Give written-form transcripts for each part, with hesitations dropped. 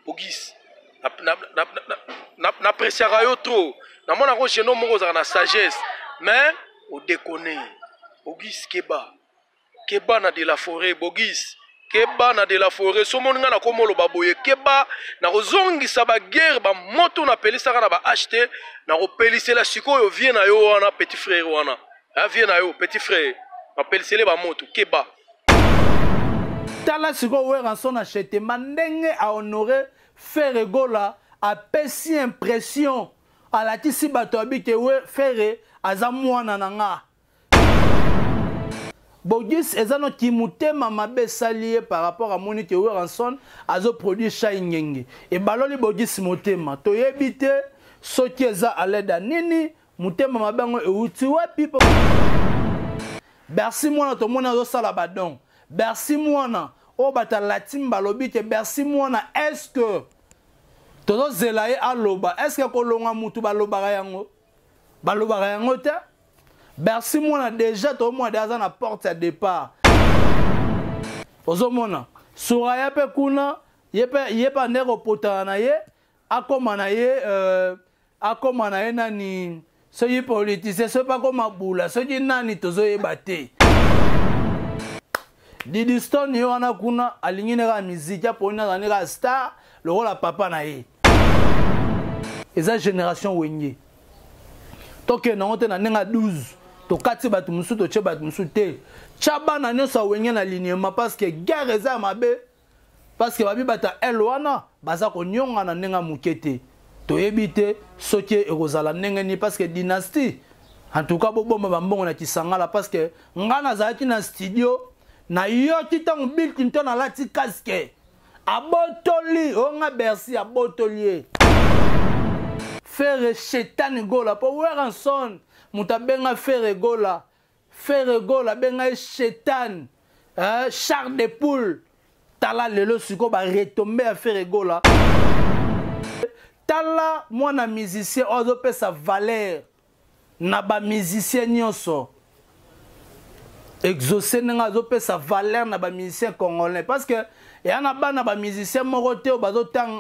Bogis, n'appréciaka yo trop. Namonaka jeune homme moko ozalaka na sagesse, mais odekone. Bogis, keba, keba na de la forêt. Bogis, keba na de la forêt. Somoni ngai nakoma oloba boye, keba, nakozongisa baguerre, bamoto napelisaka na ba ht, nakopelisela sikoyo vie na yo wana, petit frère wana, vie na yo petit frère, napelisele bamoto, keba. Tala sikoyo Werrason na Chetema ndenge a honore Ferre Gola, apesi impression, alakisi bato abi ke we Ferre aza mwana na nga. Bogis eza no kimutema mabe esali ye par rapport amoni ke Werrason azo produire Shai Ngenge, ebaloli Bogis motema. Toyebi te soki eza à l'aide ya nini, motema mabe yango euti wapi. Bercy mwana tomoni azosala badon. Bercy mwana oyo bato ya latime balobi ke Bercy mwana, est-ce que tozozela ye aloba? Est-ce que kolonga mutu balobaka yango? Balobaka yango te. Bercy mwana déjà tomona de aza na porte ya départ. Ozomona Soraya mpe kuna ye mpe ande kopotana na ye, akoma na ye akoma na ye nani, soki politicien, soki akoma bula, soki nani, tozoyeba te. Didi Stone ye wana kuna alingi ne kaka miziki, aponi azala ne kaka star lokola papa na ye. Eza génération Wenge, tokende yango te na ndenge ya 12, tokati bato mosusu, totie bato mosusu te. Tya bana nyonso ya Wenge na alignement, parce que guerre eza ya mabe, parce que babi bato ya ele wana baza konyonga na ndenge ya moke te. Toyebi te soki ekozala ndenge nini, parce que dynastie, en tout cas bobomba bambongo na Kisangala, parce que nga nazalaki na studio, nayoki ntango Bill Clinton alati casque, abotoli onga Bercy, abotoli ye Ferre Shetani Gola, mpo Werrason moto abenga Ferre Gola, Ferre Gola abenga ye Shetani, char de poule. Tala lelo sikoyo baretombe ya Ferre Gola. Tala mwana musicien oyo azopesa valeur na bamusicien nyonso, Exaucé, ndenge azopesa valeur na bamusicien congolais, parce que eya na bana bamusicien moko te oyo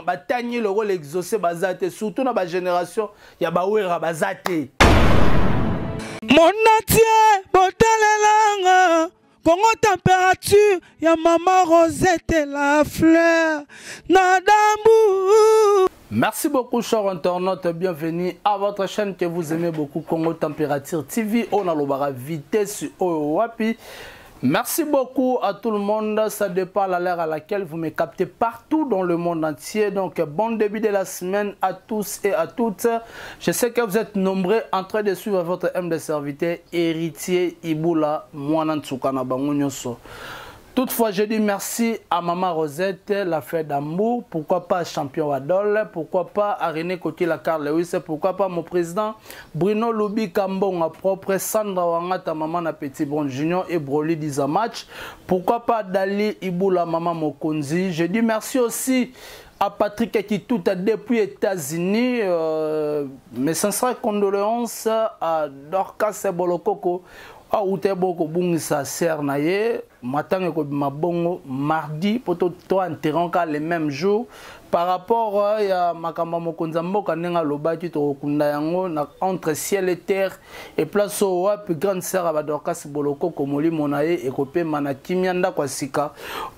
batangi lokola Exaucé, baza te, surtout na bagénération ya bawera, baza te. Monatie botalelanga Congo température ya mama Rosette la fleur na dambu. Merci beaucoup, chers internautes, bienvenue à votre chaîne que vous aimez beaucoup, Congo Température TV. On a l'obara vitesse wapi. Merci beaucoup à tout le monde, ça dépend de l'heure à laquelle vous me captez partout dans le monde entier. Donc bon début de la semaine à tous et à toutes. Je sais que vous êtes nombreux en train de suivre votre humble serviteur héritier Ibula Mwana Ntsukana bango nyonso. Toutefois, je dis merci à Maman Rosette, la fleur d'amour, pourquoi pas Champion Wadol, pourquoi pas à René Kotila Carl Lewis, pourquoi pas mon président Bruno Loubi Kambonga propre, Sandra Wangata, maman na Petit Bon Junior et Broly Dizamach, pourquoi pas Dali Ibula, maman Mokonzi. Je dis merci aussi à Patrick Kituta depuis États-Unis, mes sincères condoléances à Dorcas Bolokoko, à Utebo Kobungisa sœur na ye. Matanga ekobima bongo mardi po to enterrant ka le même jour par rapport ya makambo ya mokonzi ya mboka ndenge alobaki, tokokunda yango na entre ciel et terre et place oyo wapi grande sœur ya ba Dorcas Bolokoko molimo na ye ekopema na kimia, ndako ya sika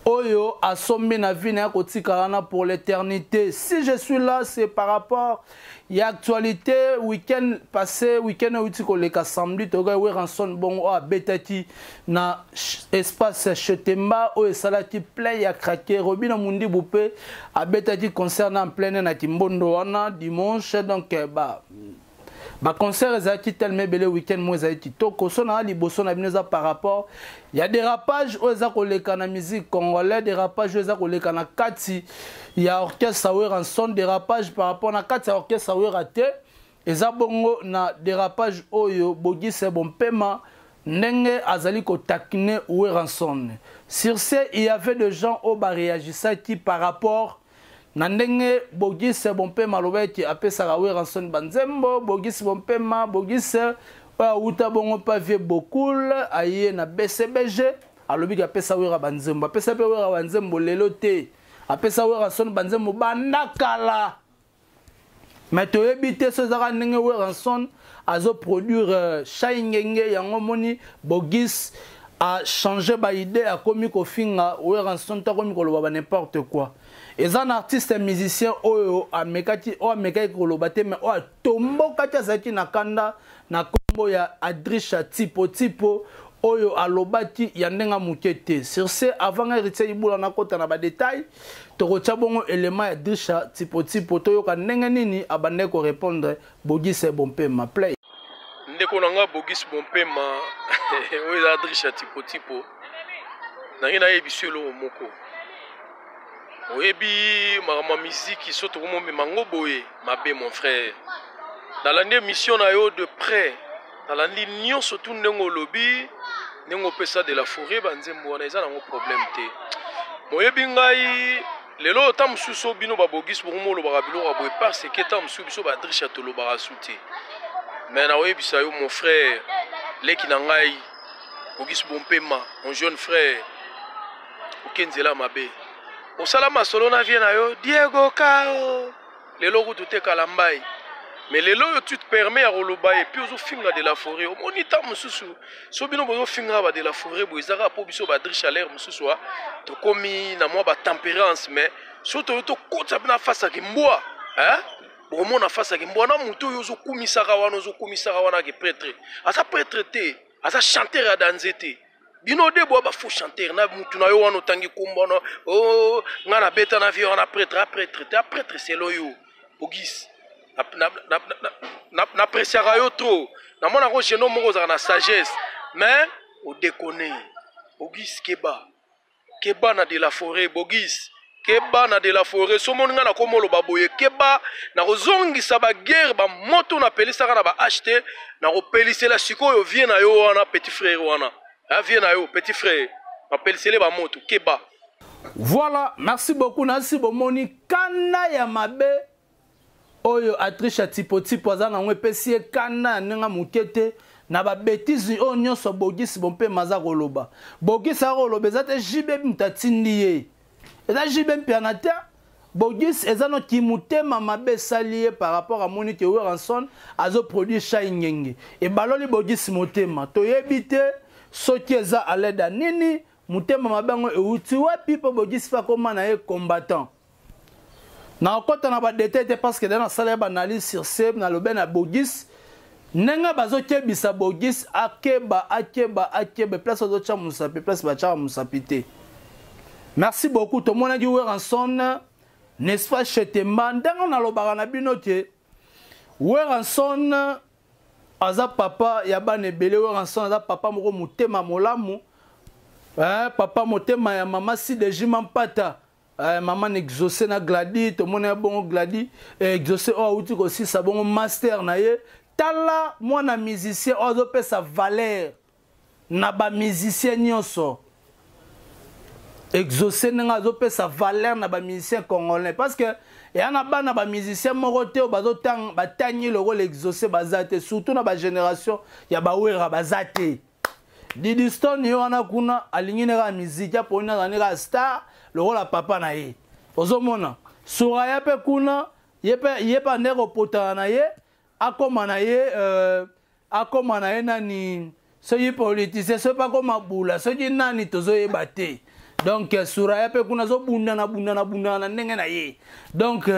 oyo asombi na vie na ye kotikala wana pour l'éternité. Si je suis là, c'est par rapport ya actualité week-end passé, week-end euti koleka samedi, toyoka Werrason bongo oyo abetaki na espace Chetemba oyo esalaki plein ya craquer. Robino Mundibu mpe abetaki concert na plein na Kimbondo wana dimanche. Donc ba concert ezalaki tellement ebele week-end mo ezalaki kitoko. So na liboso na bino eza par rapport ya dérapage oyo eza koleka na musique congolais, dérapage oyo eza koleka na kati ya orchestre Werrason, dérapage par rapport na kati ya orchestre Wera te, eza bongo na dérapage oyo Bogise Bompema ndenge azali kotakine Werrason. Sur ce, il y avait des gens oyo baréagisaki par rapport na ndenge Bogise Bompema alobaki apesaka Werrason banzembo. Bogise Bompema, Bogise oyo awuta bongo pa vie Bokul, aye na BCBG, alobiki apesa Wera banzembo, apesa mpe Wera banzembo lelo te. Apesa Werrason banzembo banda kala. Mais toyebi te so ezaka ndenge Werrason azo produire euh, Shai Ngenge yango moni Bogis a changer ba idée akomi kofinga Werrason to akomi koloba ba n'importe quoi. Eza na artiste musicien oyo amekaki oyo amekaki koloba te mais oyo atombokaki azalaki na kanda na kombo ya Adrisha Tipo Tipo oyo alobaki ya ndenge moke te. Sur ce, avant ngai Héritier Ibula nakota na ba détails, tokotia bongo élément ya Drisha Tipo Tipo toyoka ndenge nini abandaki ko répondre Bogis Bompema. Play. Ndeko na nga Bogis Bompema oyo eza Drisha Tipo Tipo, nangi nayebi eloko moko. Oyebi makambo ya miziki so tokomomema ngo boye mabe mon frère. Nalandi émission na yo de près, nalandi nyonso tu ndenge olobi, ndenge opesa de la forêt banzembo wana eza nango problème te. Moyebi ngai lelo ta mosusu bino babogisi bongo molobaka biloko ya boye parce que ta mosusu biso badrisha tolobaka su te. Mais nakoyebisa yo mon frère, leki na ngai Bogisi Bompema, mon jeune frère, oke nzela mabe, osala masolo na vie na yo Diego Kao lelo kutu te Kalambayi, mais lelo oyo tu te permets ya koloba et puis ozofinga de la forêt. Omoni ntango mosusu so bino bozofinga ba de la forêt boye ezaka mpo biso badriche l'air mosusu tokomi na mwa batempérance, mais so toyo tokotisa mpe na face ya kimbwa, hein? Bokomona face ya kimbwa na motu oyo ozokumisaka wana, ozokumisaka wana ke prêtre aza prêtre te, aza chanteur ya danze te. Bino de boa ba faux chanteur na mutu na yo wana otangi kombo wana, oh nga na beta na vie wana prêtre, a prêtre te, a prêtre selo yo Bogis. Na appréciaka yo trop, namonaka jeune homme moko ozalaka na sagesse, mais odéconne. Bogis keba, keba na de la forêt. Bogis keba na de la forêt. So moni nga nakomoloba boye, keba nakozongisa baguerre bamoto napelisaka na ba HT, nakopelisela sikoyo vie na yo wana petit frère wana, vie na yo petit frère, napelisele bamoto, keba. Voilà, merci beaucoup. Nasi bomoni kanda ya mabe oyo Atrisha Tipo Tipo aza nango epesi ye kanda ya ndenge moke te na ba bêtises oyo nyonso Bogis Bompema aza koloba. Bogis aza koloba eza te JB moto atindi ye, eza JB Mpiana te. Bogis eza noki motema mabe esali ye par rapport amoni ke Werrason azo produire Shai Ngenge, ebaloli Bogis motema. Toyebi te soki eza aleda nini, motema mabe yango euti wapi mpo Bogis mpe akoma na ye combattant. Nakokɔta na badetail te parce que da nasala ye baanalyse sur ce, nalobi na Bogis ndenge bazokebisa Bogis akeba, akeba, akeba place azotya mosapi, place batiaka mosapi te. Merci beaucoup. Tomonaki Werrason, n'est-ce pas, Chetemba, ndenge nalobaka na bino te Werrason aza papa ya bana ebele. Werrason aza papa moko motema molamu, papa motema ya mama Sideji Mampata, mama na Exaucé na Gladi. Tomoni ya bongo Gladi, Exaucé oyo awuti kosisa bongo master na ye. Tala mwana musicien oyo azopesa valeur na bamusicien nyonso. Exaucé ndenge azopesa valeur na bamusicien congolais, parce que eya na bana bamusicien moko te oyo bazotanga batangi lokola Exaucé, baza te, surtout na bagénération ya bawera baza te. Didi Stone ye wana kuna alingi ne kaka miziki, aponi azali kaka star lokola papa na ye. Ozomona Soraya mpe kuna ye mpe ande kopotana na ye, akóma na ye akóma na ye nani, soki politicien, soki mpe akóma bula, soki nani tozoyeba te. Donc Soraya mpe kuna azobundana bundana bundana na ndenge na ye. Donc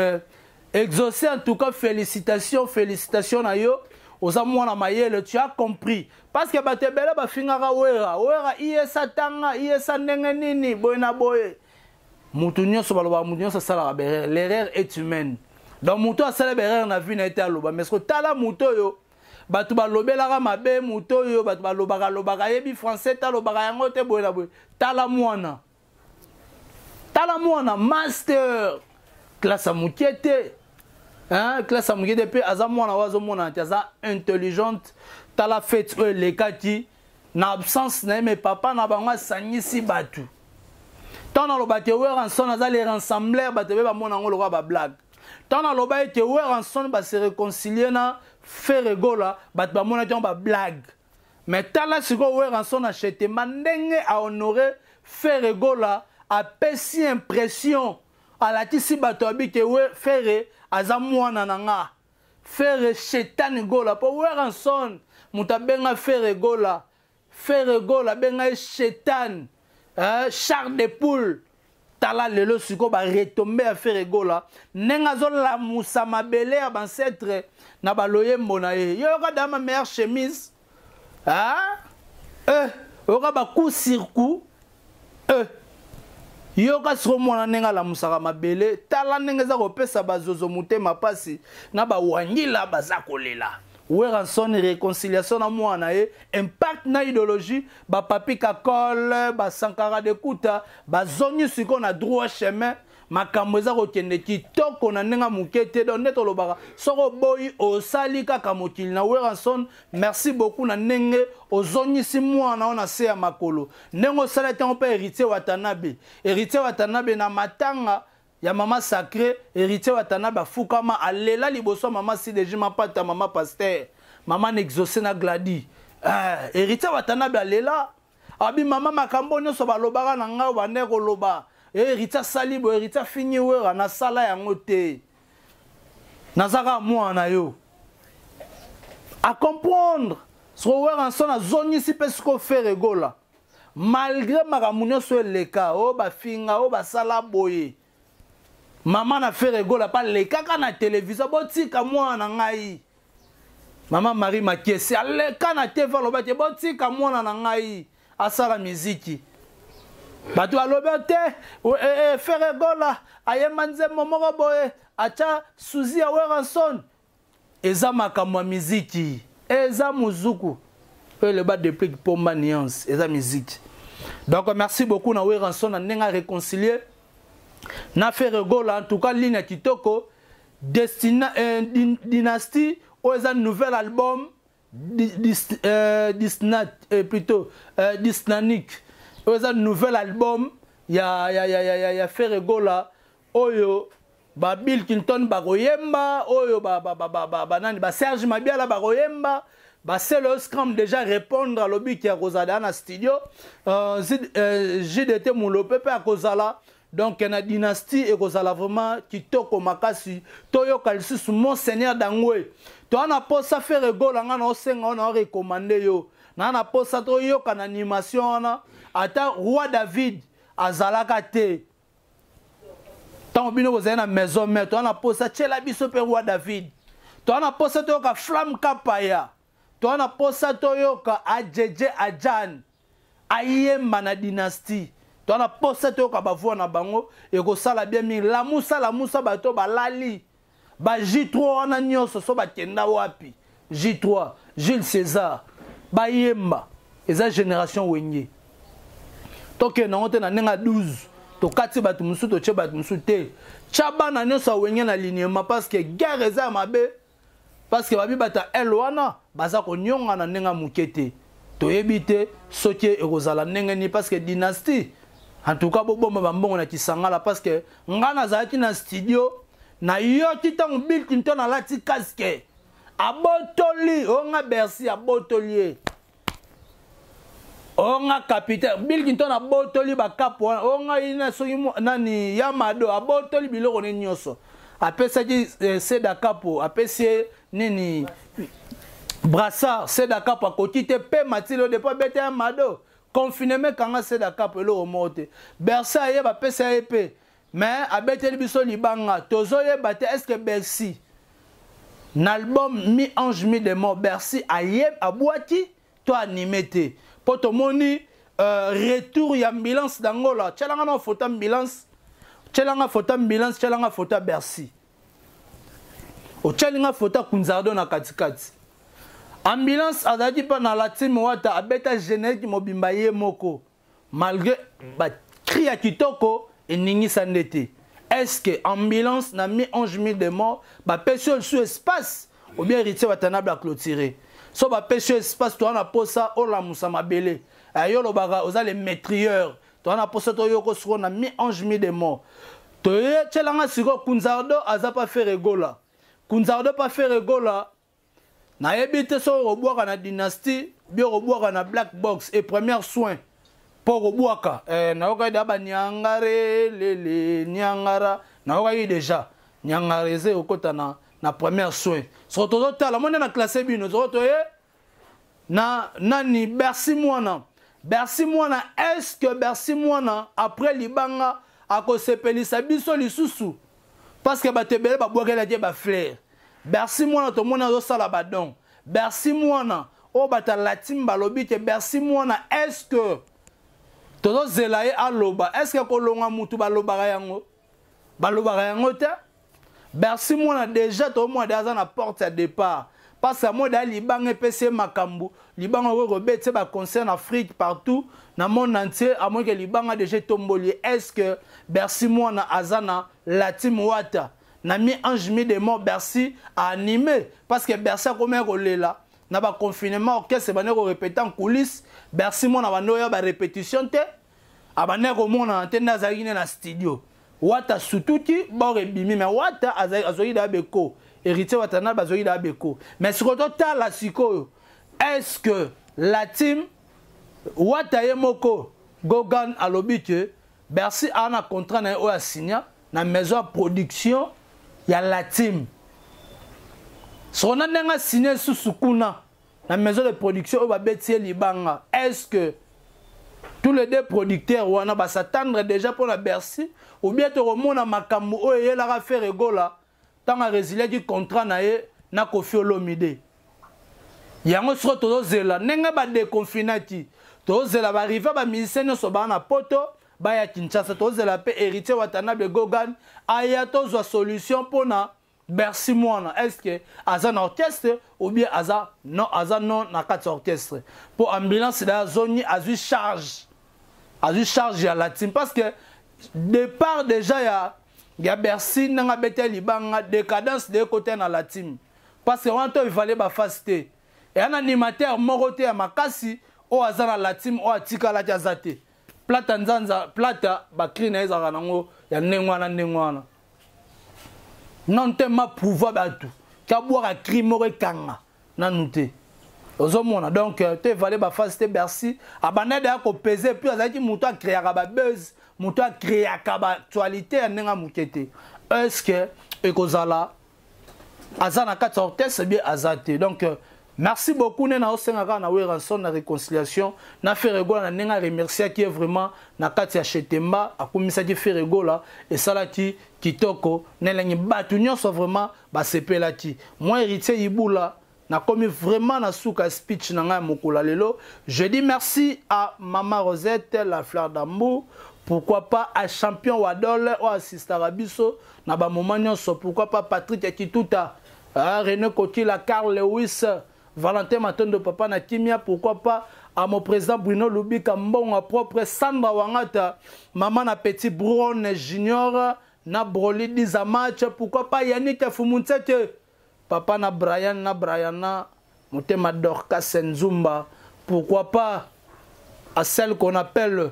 Exaucé, en tout cas félicitations, félicitations na yo, oza mwana mayele, tu as compris, parce que bato ebele bafingaka Wera, Wera iyesa tanga iyesa ndenge nini boye na boye. Mutu nyonso balobaka, mutu nyonso asalaka baerreur, l'erreur est humaine. Donc mutu asala baerreur na vie na ye te aloba, mais tala mutu oyo bato balobelaka mabe, mutu oyo bato balobaka lobaka ayebi français te, alobaka yango te boye na boye. Tala mwana, tala mwana master classe ya moke te, hein, classe ya moke te mpe aza mwana oyo azomonana te aza intelligente. Tala fête oyo elekaki na absence na ye, mais papa na bango asangisi bato. Ntango naloba te Werrason aza le rassembleur, bato ebe bamona yango lokola bablague. Ntango naloba ete Werrason base réconcilier na Ferre Gola, bato bamonaki yango bablague. Mais tala sikoyo Werrason na Chetemba ndenge ahonore Ferre Gola, apesi impression. Alakisi bato abike we Ferre aza mwana na nga. Ferre Shetani Gola po Werrason moto abenga Ferre Gola. Ferre Gola abenga ye Shetani. Eh, char de poule. Tala lelo sikoyo ba retombe ya Ferre Gola ndenge azolamusa mabele ya bancetre na baloyembo na ye. Yo yoka dama meilleure chemise. Ah? Eh, oyoka ba coup sur coup. Eh. Yoka sikoyo mwana ndenge alamusaka mabele, tala ndenge eza kopesa bazozo motema pasi na bawangila baza kolela. Werrason réconciliation na mwana na ye, impact na idéologie, ba Papi Kakol, ba Sankara de Kuta, bazongi sikoyo na droit chemin. Makambo eza kokende kitoko na ndenge moke te. Donc nde tolobaka soki oboyi osali kaka mokili na Werrason. Merci beaucoup na ndenge ozongisi mwana oyo na se ya makolo, ndenge osala ntango mpe Héritier Watanabe. Héritier Watanabe na matanga ya mama sacré, Héritier Watanabe afukama alela liboso ya mama CDG Mapata, mama pasteur, mama Nexaucé na Glady. Héritier Watanabe alela abi mama makambo nyonso balobaka na ngai bande koloba Héritier asali boye, Héritier afini Wera, nasala yango te, nazaka mwana na yo à comprendre. Soko Werrason azongisi mpe siko Ferre Gola malgré makambo nyonso eleka oyo bafinga oyo basala boye, mama na Ferre Gola pa alekaka na televizio botika mwana na ngai. Mama Marie Makiesi aleka na TV alobaki botika mwana na ngai asala miziki. Bato balobi te Ferre Gola ayemba nzembo moko boye atya suzi ya Werrason. Eza makambo ya miziki, eza muzuku oyo eloba Deplick Pomba nuance, eza miziki. Donc merci beaucoup na Werrason na ndenge a réconcilier na Ferre Gola. En tout cas ligne ya kitoko Destina, Dynastie oyo eza nouvel album Disnat, plutôt Disnanic oyo eza nouvel album ya Ferre Gola oyo ba Bill Clinton bakoyemba, oyo ba nani ba Serge Mabiala bakoyemba, ba Selo Scrum déjà répondre à lobi ki akozala na studio, JDT Mulope pe akozala. Donc na Dynastie ekozala vraiment kitoko makasi. Toyoka lisusu Monseigneur Dangwe. To na posa Ferre Gola nga na osenga na recommander yo. Na na posa toyoka na animation wana ata Roi David azalaka te. Tango bino bozali na maison mère, to na posa tshela biso pe Roi David. To na posa toyoka Flamme Kapaya. To na posa toyoka Ajeje Ajan. Ayemba na Dynastie. To na posa toyoka ba voix na bango ekosala bien mingi. Lamusa lamusa bato balali. Ba J3 wana nyonso so bakenda wapi? J3, Jules César, bayemba eza génération Wenge. Tokende yango te na ndenge ya 12 tokati bato mosusu totie bato mosusu te. Tya bana nyonso ya Wenge na alignement parce que guerre eza ya mabe, parce que babi bata el wana baza konyonga na ndenge ya moke te. Toyebi te soki ekozala ndenge nini parce que Dynastie en tout cas bobomba bambongo na Kisangala parce que nga nazalaki na studio nayoki ntango Bill Clinton alati casque abotoli onga Bercy abotoli ye onga capitaine Bill Clinton abotoli bakapo wana onga ina soki nani Yamado abotoli biloko ne nyonso apesaki Seda Kapo apesi ye nini brassard. Seda Kapo akoki te pe matilo depo abeta Yamado confinement kanga Seda Kapo eloko moko te. Bercy aye bapesa ye pe mais abeteli biso libanga tozoyeba te est-ce que Bercy na album mi ange mi démon Bercy aye abwaki to animé te po tomoni retour ya ambulance d'Angola. Tielanga na photo ambulance, tielanga photo ambulance, tielanga photo Bercy, otielinga photo Kunzardo na katikati. Ambulance azalaki mpa na la team Wata abeta générique mobimba ye moko malgré ba cri ya kitoko eningisa nde te. Est-ce que ambulance na mi ange mi démon bapesi yo lisusu espace ou bien Héritier Watanabe a clôturé so bapesi yo espace toza na posa olamusa mabele yo olobaka oza le maîtrieur toza na posa toyoko sikoyo na mi ange mi démon toyetyelanga sikoyo Kunzardo aza pa Ferre Gola. Kunzardo pa Ferre Gola nayebi te soki okobwaka na Dynastie bi okobwaka na Black Box et première soin mpo okobwaka nayoka eda baniangare lele niangara Nayokaki déjà Nyangareze okota na, na première soin. Soko tozotala moni na classe bino soko toye na nani Bercy Mwana. Bercy Mwana, est-ce que Bercy Mwana après libanga akosepelisa biso lisusu? Parce que bato ebele babwakelaki ye ba fleur. Bercy Mwana tomoni azosala ba don. Bercy Mwana oyo bato ya latim balobi ke Bercy Mwana, est-ce que tozozela ye aloba? Est-ce que kolonga mutu balobaka yango? Balobaka yango te. Bercy Mwana déjà tomona de aza na porte ya départ. Parce que moi da libanga epesi ye makambo, libanga oyo kobeti ba concert en Afrique partout na monde entier, à moins que libanga déjà tomboli. Est-ce que Bercy Mwana aza na la team Wata na mi ange mi démon? Bercy a animé parce que Bercy a combien kolela na ba confinement, orchestre bande ko répéter en coulisses. Bercy Mwana bande oyo ba répétition te, abande komona te nde azalaki ne na studio. Wata sutuki bor ebimi, mais Wata azwaki da beko Héritier Watanabe azwaki da beko. Mais sikoyo totala sikoyo, est-ce que la team Wata ye moko Gogan alobi ke Bercy a na contrat na ye oyo asigna na maison ya production ya la team, soko na ndenge asigne susu kuna na maison de production oyo babeti ye libanga, est-ce que tous les deux producteurs wana bas'attendre déjà mpona Bercy, ou bien tokomona makambo oyo eyelaka Ferre Gola ntango arésiliaki contrat na ye na Koffi Olomide? Yango soko tozozela ndenge badéconfinaki, tozozela baarrive bamusicien nyonso baa na Poto baya Kinshasa. Tozela mpe Héritier Watanabe Gogan aya, tozwa solution mpona Bercy Mwana. Est ce que aza na orchestre ou bien aza non, aza non na kati ya orchestre? Mpo ambulance da azongi, azwi charge ya la team, parce que départ déjà ya Bercy, ndenge abeta libanga, décadence de ekota na la team, parce que wana to evale bafase te. Eya na animateur moko te ya makasi oyo aza na la team oyo atikalaki, aza te. Plata nzanza plata bacri na ye ezalaka nango ya ndenge wana, ndenge wana non te ma prouva bato kabwaka cri moko ekanga nanu te, ozomona. Donc to evale bafase te. Bercy abanda deya kopese, puis azalaki moto acréaka babuzz, moto acréaka baactualité ya ndenge ya moke te. Est ce que ekozala aza na kati ya orchestre bien, aza te? Donc merci beaucoup. Nde naosenga kaka na Werrason na réconciliation na Ferre Gola, na ndenge aremerciaki ye vraiment na kati ya Chetemba, akumisaki Ferre Gola, esalaki kitoko na elengi, bato nyonso vraiment basepelaki. Moi Héritier Ibula nakomi vraiment na suka speech na ngai ya mokolo ya lelo. Je dis merci à Mama Rosette la fleur d'amour, pourquoi pas à Champion Wadol oyo assistaka biso na bamoment nyonso, pourquoi pas Patrick Kituta, ah, René Kokila, Carl Lewis, Valentin Matondo, papa na kimia, pourquoi pas à mon président Bruno Lubika Mbongo propre, Sandra Wangata, maman na petit Brone Junior na Broli Dizamatch, pourquoi pas Yannick Fumuntseke, papa na Brian na Briana motema, Dorcas Nzumba, pourquoi pas à celle qu'on appelle,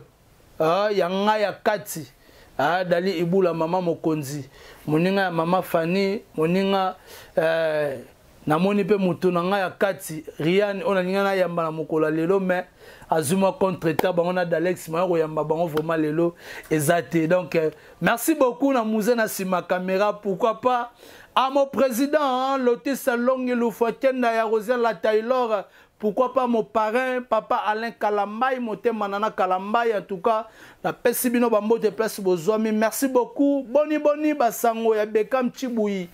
ah, ya ngai ya kati, ah, Dali Ibula, mama mokonzi, moninga ya mama Fani, moninga, eh, namoni mpe motu na ngai ya kati Riane oyo nalingi nayamba na mokolo ya lelo, mais azwi mwa contretemps. Bango na Dalex maya koyamba bango vraiment lelo eza te. Donc merci beaucoup na Musée na nsima caméra, pourquoi pas à mon président, hein, Lotis Longi Lufakenda ya Rosier la Taylor, pourquoi pas mon parrain papa Alain Kalambai, motema nana Kalambai. En tout cas napesi bino bambote place bozwami. Merci beaucoup. Boni boni basango ya Bekam Chibuyi,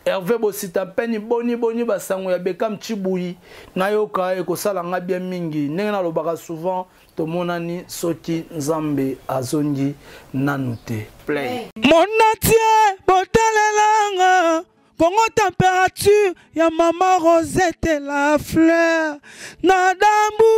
Hervé Bosita Mpeni? Boni boni basango ya Bekam Chibuyi? Nayoka ekosala nga bien mingi. Ndenge nalobaka souvent, tomonani soki Nzambe azongi nanu te. Play. Monatie botalelanga Kongo température ya Mama Rosette la fleur na dambu.